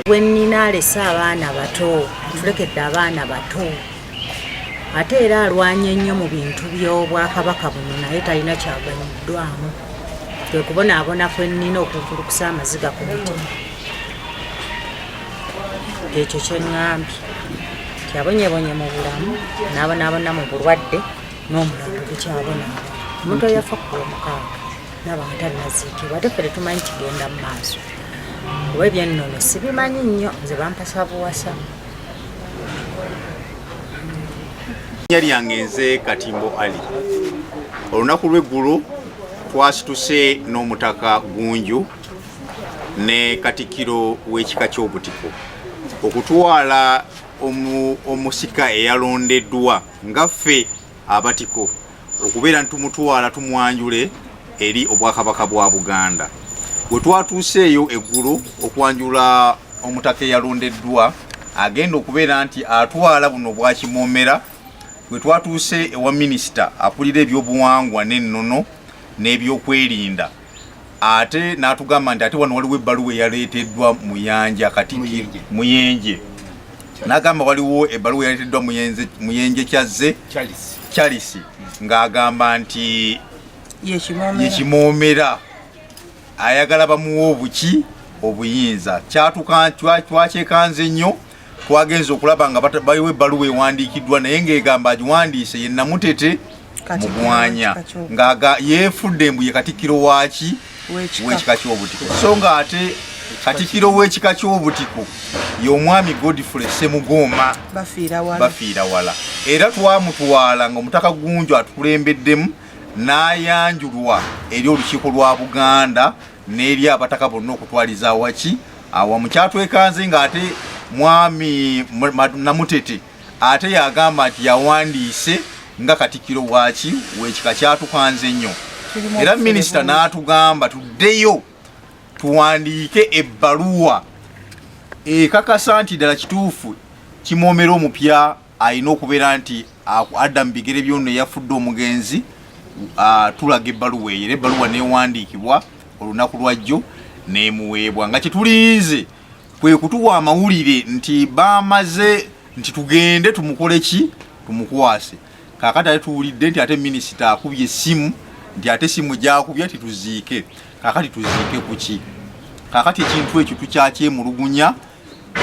Bwe nnina alese abaana bato, atulekedde abaana bato, ate era alwanye nnyo mu bintu by'Obwakabaka buno, naye talina kyaganyuddwamu. Kwe kubonaabona kwe nnina okunkulukusa amaziga ku mutima. Ekyo kye ŋŋambye nti abonyebonye mu bulamu, n'abonaabona mu bulwadde, n'omulambo gukyabonaabona. Omuntu eyafa ku Lwomukaaga naba nga tannaziikibwa, ate ffe tetumanyi kigenda mu maaso, kuba ebyennono sibimanyi nnyo, nze bampasa buwasa. Erinnya lyange nze Katimbo Ali. Olunaku lw'eggulo twasituse n'Omutaka Gunju ne Katikkiro w'ekika ky'Obutiko okutwala omusika eyalondeddwa nga ffe Abatiko okubeera nti tumutwala tumwanjule eri Obwakabaka bwa Buganda. Bwe twatuuseeyo eggulo okwanjula omutaka eyalondeddwa agenda okubeera nti atwala buno obwakimoomera, bwe twatuuse ewa minisita akulira ebyobuwangwa n'ennono n'ebyokwerinda, ate n'atugamba nti ate wano waliwo ebbaluwa eyaleeteddwa Muyanja Katikkiro Muyenje, n'agamba waliwo ebbaluwa eyaleeteddwa Muyenje Kyazze Charles ng'agamba nti yekimoomera ayagala bamuwa obuki obuyinza. Twakyekanze nnyo, twagenze okulaba nga baliwo ebbaluwa ewandiikiddwa, naye ng'egamba agiwandiise ye Namutete Mugwanya nga yeefudde mbu ye katikkiro waaki w'ekika ky'Obutiko, so nga ate katikkiro w'ekika ky'Obutiko y'omwami Godfrey Ssemugooma bafiira wala. Era twamutwala nga Omutaka Gunju atukulembeddemu n'ayanjulwa eri olukiiko lwa Buganda n'eri abataka bonna okutwaliza awaki awamu. Kyatwekanze ng'ate mwami Namutete ate yagamba nti yawandiise nga katikkiro waaki w'ekika. Kyatukanze nnyo, era minisita n'atugamba tuddeyo tuwandiike ebbaluwa ekakasa nti ddala kituufu Kimoomera omupya alina okubeera nti adda mu bigere byonno eyafudde omugenzi. Tulaga ebbaluwa eyo, era ebbaluwa newandiikibwa olunaku lwajjo nemuweebwa, nga kyetulinze kwe kutuwa amawulire nti bamaze, nti tugende tumukole ki, tumukwase. Kakati ate tuwulidde nti ate minisita akubye essimu, nti ate essimu gyakubye tituziike. Kakati tuziike kuki? Kakati ekintu ekyo tukyakyemulugunya,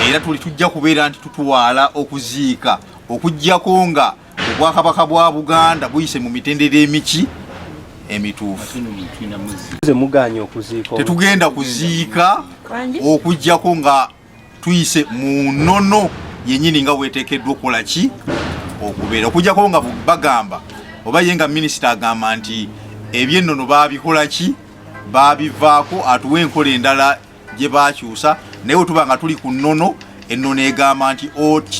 era tuli tujja kubeera nti tutwala okuziika okuggyako nga Obwakabaka bwa Buganda buyise mu mitendera emiki emituufu. Tetugenda kuziika okuggyako nga tuyise mu nnono yennyini nga bweteekeddwa okukola ki okubeera, okuggyako nga bagamba oba ye nga minisita agamba nti ebyennono baabikola ki, baabivaako, atuwe enkola endala gye baakyusa. Naye bwe tuba nga tuli ku nnono, ennono egamba nti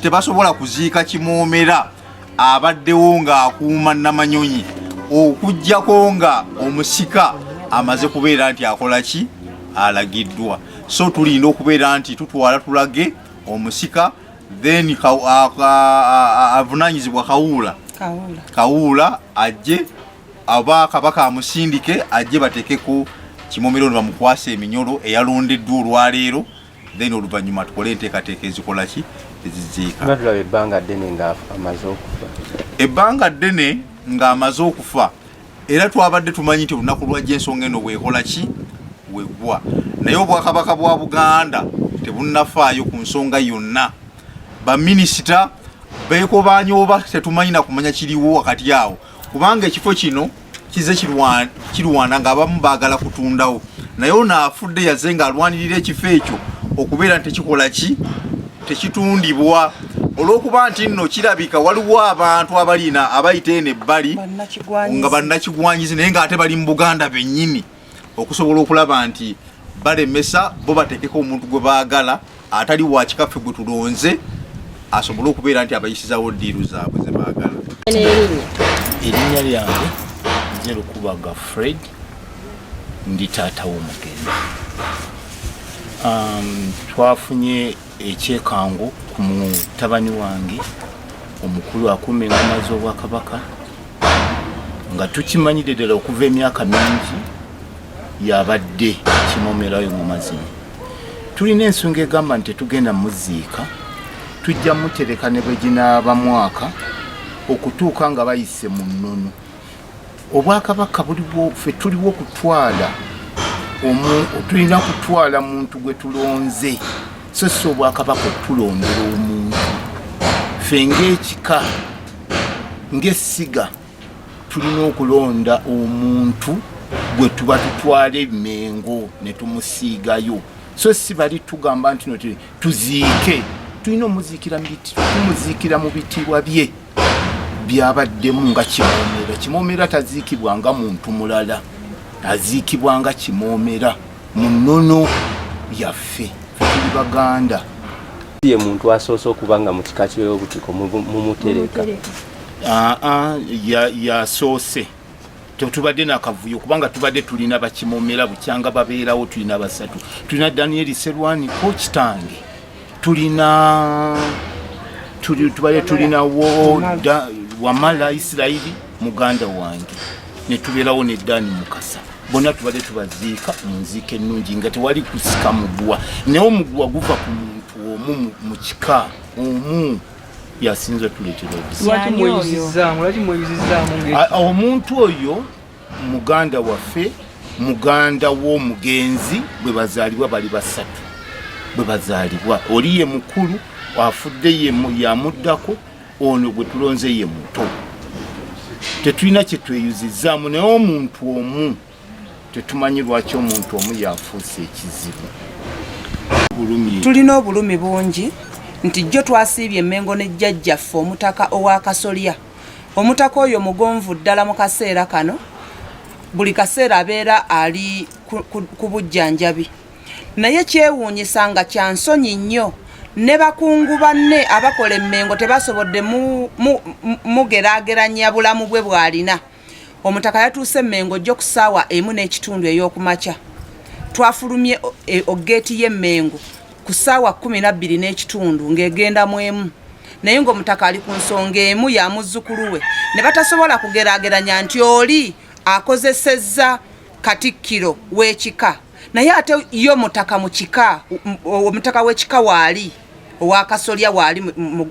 tebasobola kuziika Kimoomera abaddewo ng'akuuma Namanyonyi okuggyako nga omusika amaze kubeera nti akola ki, alagiddwa. So tulinda okubeera nti tutwala tulage omusika, then avunanyizibwa Kawuula Kawuula ajje, aba Kabaka amusindike ajje batekeko Kimomero ne bamukwasa eminyolo eyalondeddwa olwaleero, then oluvannyuma tukole enteekateeka ezikola ki, eziziika. Tulaba ebbanga ddene nga amaze okufa. Ebbanga ddene ng'amaze okufa, era twabadde tumanyi nti olunaku lwajja ensonga eno bwekola ki, weggwa, naye Obwakabaka bwa Buganda tebunnafaayo ku nsonga yonna. Baminisita beekobaanye oba tetumanyi na kumanya kiriwo wakati awo, kubanga ekifo kino kize kirwana ng'abamu baagala kutundawo, naye ono afudde yaze ng'alwanirira ekifo ekyo okubeera nti tekikola ki, tekitundibwa, olw'okuba nti nno kirabika waliwo abantu abalina abayita eno ebbali nga bannakigwanyizi, naye ng'ate bali mu Buganda bennyini, okusobola okulaba nti balemesa bo bateekeko omuntu gwe baagala atali wa kikaffe gwe tulonze, asobole okubeera nti abayisizawo ddiiru zaabwe ze baagala. Erinnya lyange nze Lukubaga Fred, ndi taata w'omugenzi. Twafunye ekyekango ku mutabani wange omukulu akuuma engoma z'Obwakabaka. Nga tukimanyidde ddala okuva emyaka mingi yabadde Kimoomera w'engoma zino. Tulina ensonga egamba nti tetugenda muziika, tujja mutereka ne bwe ginaaba mwaka okutuuka nga bayise mu nnono. Obwakabaka buliwo, ffe tuliwo kutwala tulina kutwala muntu gwe tulonze, so si obwakabaka okutulondera omuntu. Ffe ng'ekika, ng'essiga, tulina okulonda omuntu gwe tuba tutwala eMmengo ne tumusiigayo, so si bali tugamba nti no tuziike. Tulina omuziikira tumuziikira mu bitiibwa bye byabaddemu nga Kimoomera. Kimoomera taziikibwa nga muntu mulala, aziikibwa nga Kimoomera mu nnono yaffe. Ffe tuli Baganda. Ye muntu asoose okuba nga mu kika ky'Obutiko mumutereka. Aa, yasoose. Tetubadde nakavuyo kubanga tubadde tulina bakimoomera bukyanga babeerawo. Tulina basatu, tulina Daniel Serwaniko kitange, tulina tubadde tulinawo Wamala Isirairi muganda wange, ne tubeerawo ne Dani Mukasa. Bonna tubadde tubaziika mu nziika ennungi nga tewali kusika muguwa, naye omuguwa guva ku muntu omu mu kika omu yasinze tuleetera obuzibu. Lwaki mweyuzizaamu? Lwaki mweyuzizaamu? Omuntu oyo muganda waffe, muganda w'omugenzi. Bwe bazaalibwa bali basatu, bwe bazaalibwa oli ye mukulu afudde, ye yamuddako, ono gwe tulonze ye muto. Tetulina kye tweyuzizaamu, naye omuntu omu tetumanyi lwaki omuntu omu yafuuse ekizibu. Bulumi. Tulina obulumi bungi nti jjo twasiibye Emmengo ne jjajjaffe omutaka ow'Akasolya. Omutaka oyo mugonvu ddala mu kaseera kano, buli kaseera abeera ali ku bujjanjabi, naye kyewuunyisa nga kya nsonyi nnyo ne bakungu banne abakola Emmengo tebasobodde mugeraageranya bulamu bwe bw'alina. Omutaka yatuuse Emmengo jjo ku ssaawa 1:30 ey'okumakya. Twafulumye ogeeti y'Emmengo ku ssaawa 12:30 ng'egenda mu emu, naye ng'omutaka ali ku nsonga emu ya muzzukulu we, ne batasobola kugeraageranya nti oli akozesezza katikkiro w'ekika, naye ate ye omutaka mu kika, omutaka w'ekika waali owakasolya waali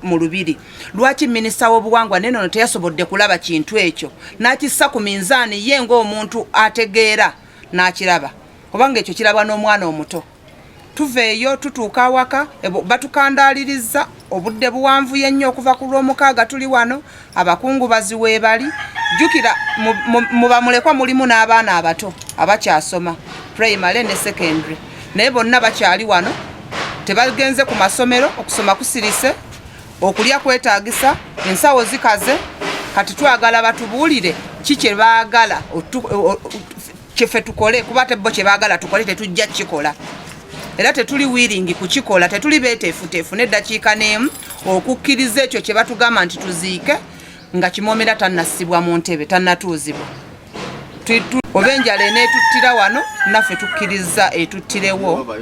mu lubiri. Lwaki minisita w'obuwangwa nenono teyasobodde kulaba kintu ekyo n'akissa ku minzaani ye ng'omuntu ategeera n'akiraba, kubanga ekyo kirabwa n'omwana omuto? Tuveeyo tutuuka awaka, batukandaaliriza obudde buwanvuye nnyo. Okuva ku Lwomukaaga tuli wano, abakungubazi weebali. Jjukira mu bamulekwa mulimu n'abaana abato abakyasoma primary ne secondary, naye bonna bakyali wano, tebagenze ku masomero. Okusoma kusirise, okulya kwetaagisa, ensawo zikaze. Kati twagala batubuulire ki kye baagala kyeffe tukole, kuba ate bo kye baagala tukole tetujja kukikola, era tetuli willing kukikola. Tetuli beeteefuteefu n'eddakiika n'emu okukkiriza ekyo kye batugamba nti tuziike nga Kimoomera tannassibwa mu ntebe, tannatuuzibwa. Oba enjala eneetuttira wano, naffe tukkiriza etuttirewo,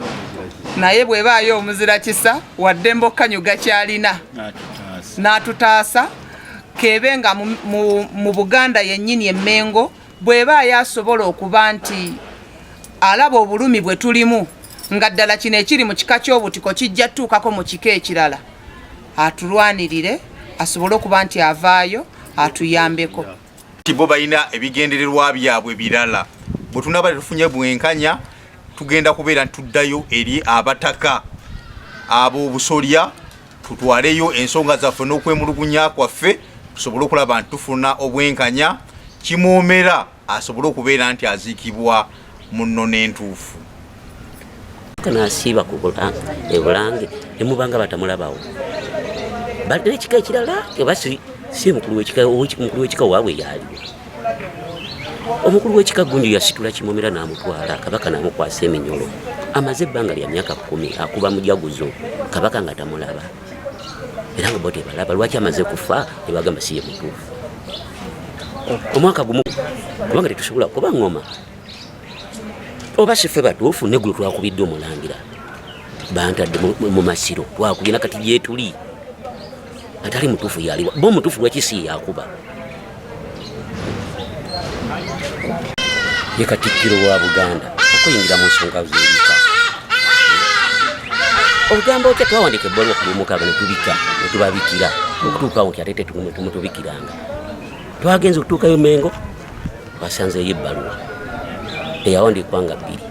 naye bw'ebaayo omuzira kisa waddembe okkanyuga kyalina n'atutaasa, keebe nga mu Buganda yennyini Emmengo bw'ebaayo asobola okuba nti alaba obulumi bwe tulimu, nga ddala kino ekiri mu kika ky'Obutiko kijja tutuukako mu kika ekirala, atulwanirire, asobole okuba nti avaayo atuyambeko. Nti bo balina ebigendererwa byabwe birala. Bwe tunaba tetufunye bwenkanya, tugenda kubeera ntuddayo eri abataka ab'obusolya, tutwaleyo ensonga zaffe n'okwemulugunya kwaffe, tusobole okulaba nti tufuna obwenkanya, Kimoomera asobole okubeera nti aziikibwa mu nnono entuufu. Nasiiba ku Ebulange nemubanga batamulabawo, balina ekika ekirala oba si mukulu w'ekika waabwe yaaliwo. Omukulu w'ekika Gunju yasitula Kimomera n'amutwala kabaka n'amukwasa eminyolo. Amaze ebbanga lya myaka 10 akuba mujaguzo, kabaka nga tamulaba, era nga bo tebalaba lwaki amaze kufa ne bagamba si ye mutuufu. Omwaka gumu, kubanga tetusobola kuba ngoma oba siffe batuufu. Neggulo twakubidde omulangira, bantadde mu masiro, twakubye nakati gyetuli. Atali mutuufu yaliwa? Bo omutuufu lwaki si yakuba? Ye Katikkiro wa Buganda okuyingira mu nsonga z'ebika. Olugamba otya? Twawandiika ebbaluwa ku Lwomukaaga ne tubika ne tubabikira okutuukawo nti ate tetumutubikiranga. Twagenze okutuukayo Mengo, twasanzeeyo ebbaluwa eyawandiikwa nga bbiri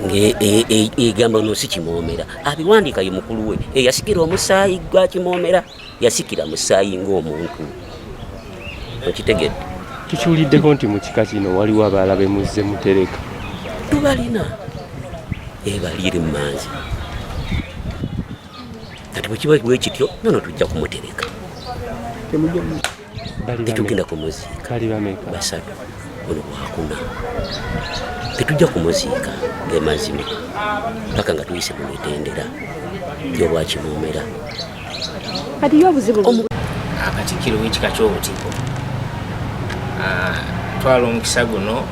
ng'egamba ono si Kimoomera abiwandiika, ye mukulu we eyasikira omusaayi gwa Kimoomera, yasikira musaayi ng'omuntu. Okitegedde? Tukiwuliddeko nti mu kika kino waliwo abalala bemuzze mutereka. Tubalina ebaliire mu manzi. Kati bwe kiba bwe kityo, nono tujja kumutereka, tetugenda kumuziika. Bali bameka? Basatu, ono wakuna. Tetujja kumuziika, ge mazima, paka nga tuyise mu mitendera gy'obwakimoomera. Kati yo obuzibu Katikkiro w'ekika ky'Obutiko, twala omukisa guno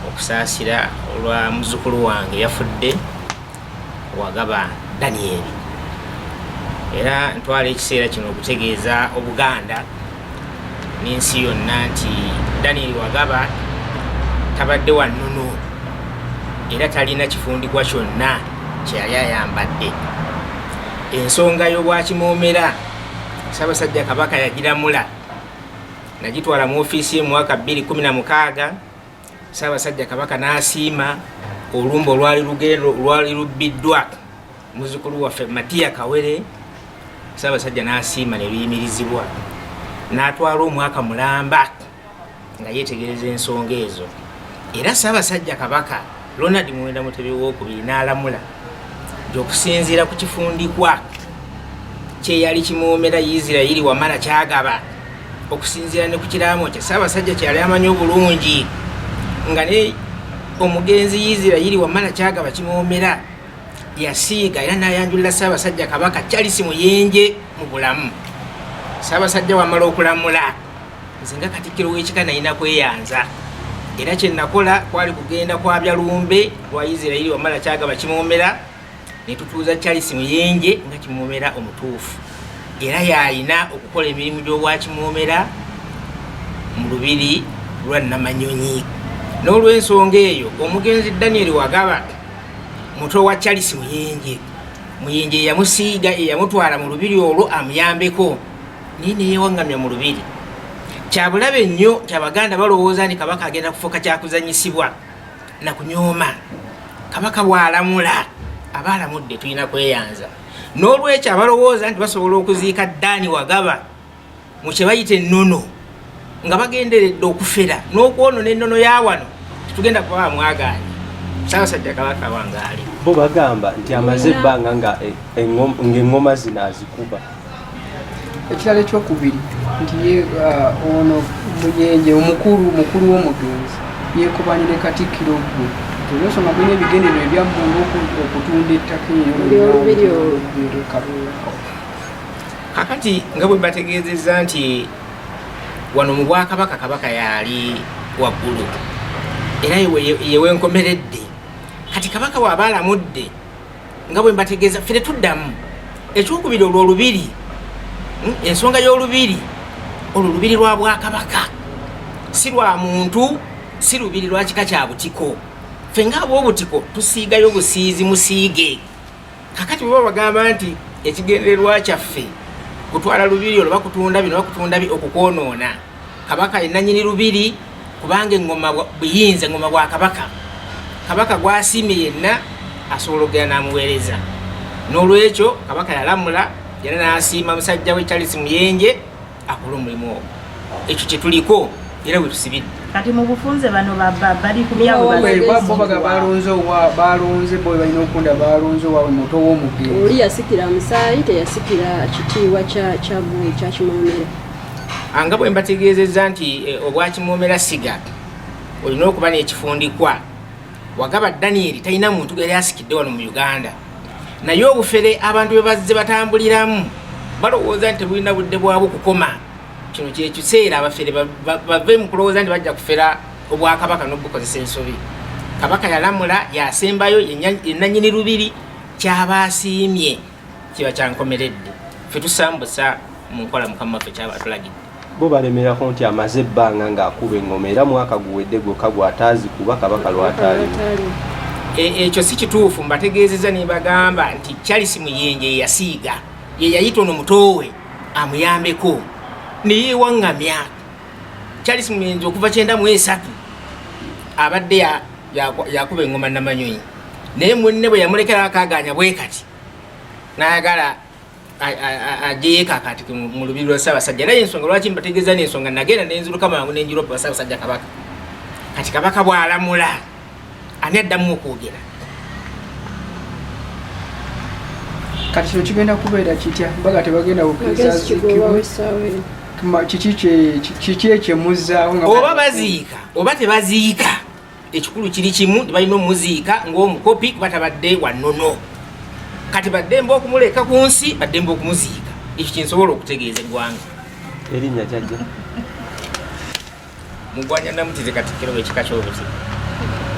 okusaasira olwa muzzukulu wange yafudde, Wagaba Daniel. Era ntwala ekiseera kino okutegeeza Obuganda n'ensi yonna nti Daniel Wagaba tabadde wa nnono era talina kifundikwa kyonna kyeyali ayambadde. Ensonga y'obwakimoomera, Ssaabasajja Kabaka yagiramula, nagitwala mu ofiisi ye mu mwaka 2016. Ssaabasajja Kabaka n'asiima olumba olwali lugendo lwali lubbiddwa muzzukulu waffe Matiya Kawere. Ssaabasajja n'asiima ne luyimirizibwa, n'atwala omwaka mulamba nga yeetegereza ensonga ezo. Era Ssaabasajja Kabaka Ronald Muwenda Mutebi Owokubiri n'alamula nti okusinziira ku kifundikwa kyeyali Kimoomera Isirayiri Wamala Kyagaba, okusinziira ne ku kiraamo kye Ssaabasajja kyeyali amanyi obulungi nga ne omugenzi Isirayiri Wamala Kyagaba Kimoomera yasiiga era n'ayanjulira Ssaabasajja Kabaka Charles Muyenje mu bulamu. Ssaabasajja wamala okulamula, nze nga Katikkiro w'ekika nalina kweyanza, era kye nakola kwali kugenda kwabya lumbe lwa Isirayiri Wamala Kyagaba Kimoomera ne tutuuza Charles Muyenje nga Kimoomera omutuufu, era yalina okukola emirimu gy'obwakimoomera mu lubiri lwa Namanyonyi. N'olw'ensonga eyo, omugenzi Daniel Wagaba muto wa Charles Muyenje. Muyenje eyamusiiga, eyamutwala mu lubiri olwo amuyambeko, naye neyewaŋŋamya mu lubiri. Kyabulabe nnyo nti Abaganda balowooza nti Kabaka agenda kufuuka kyakuzanyisibwa nakunyooma. Kabaka bw'alamula aba alamudde, tulina kweyanza. N'olwekyo abalowooza nti basobola okuziika Ddaani Wagaba mu kye bayita ennono nga bagenderedde okufera n'okwonona ennono ya wano, tetugenda kuba bamwagaanye. Ssaabasajja Kabaka wange ali. Bo bagamba nti amaze ebbanga nga ng'eŋŋoma zino azikuba. Ekirala ekyokubiri nti ye ono Muyenje omukulu, mukulu w'omugenzi, yeekobanye ne Katikkiro. Gwe olwensonga mulina ebigendererwa ebyammwe okutunda ettaka Ery'olubiri olwo. Eryo. Kakati nga bwe bategeezezza nti wano mu bwakabaka Kabaka yaali waggulu era yewenkomeredde. Kati Kabaka waaba alamudde, nga bwe mbategeeza, ffe tetuddamu. Ekyokubiri, olwo olubiri, ensonga y'olubiri olwo, lubiri lwa bwakabaka, si lwa muntu, si lubiri lwa kika kya Butiko. Ffe ngaab'Obutiko tusiigayo busiizi musiige. Kakati bwe bagamba nti ekigendererwa kyaffe kutwala lubiri olwo, bakutunda bino, bakutunda bi, okukwonoona, Kabaka yenanyini lubiri, kubanga eŋŋoma buyinza, eŋŋoma bwa Kabaka. Kabaka gwasiimye yenna asobola okugenda n'amuweereza. N'olwekyo Kabaka yalamula era n'asiima musajja we Charles Muyenje akole omulimu ogwo. Ekyo kyetuliko era bwe tusibidde. Kati mu bufunze bano bali ku byabwe. Bo baga balonze owa balonze, bo balina okunda, balonze owaabwe muto w'omugenzi. Oli yasikira musaayi, teyasikira kitiibwa kya gundi kya Kimoomera. Nga bwe mbategeezezza nti obwakimoomera siga olina okuba n'ekifundikwa. Wagaba Daniel talina muntu yali asikidde wano mu Uganda, naye obufere abantu bwe bazze batambuliramu balowooza nti tebulina budde bwabwo kukoma. Kino kyekiseera abafere bave mu kulowooza nti bajja kufera obwakabaka n'obukozesa ensobi. Kabaka yalamula, yasembayo, yenanyini lubiri, kyaba asiimye kiba kyankomeredde. Ffe tusambusa mu nkola mukama waffe kyaba atulagidde. Bo balemerako nti amaze ebbanga ng'akuba eŋŋoma era mwaka guwedde gwokka gw'ataazikuba Kabaka lw'ataaliwo. Ekyo si kituufu. Mbategeezezza ne bagamba nti Charles Muyenje ye yasiiga, ye yayita ono mutoowe amuyambeko ne yeewaŋŋamya. Charles Muyenje okuva 93 abadde yakuba eŋŋoma Namanyonyi, naye munne bwe yamulekera akaagaanya bwe kati n'ayagala ajeyo akati mu lubiri lwa Ssaabasajja. Era yensonga lwaki mbategeeza n'ensonga nagenda nenziruka mangu nenjiropa wa Ssaabasajja Kabaka. Kati Kabaka bw'alamula ani addamu okwogera? Kati kino kigenda kubeera kitya? Mbaga tebagenda kukkiriza aziikibwe. Kiki ekyemuzaawo? Oba baziika oba tebaziika, ekikulu kiri kimu, balina omuziika ng'omukopi kuba tabadde wa nnono. Kati baddembe okumuleka ku nsi, baddembe okumuziika. Ekyo kyensobola okutegeeza eggwanga. Erinnya jjajja? Mugwanya Namutize, Katikkiro w'ekika ky'Obutiko.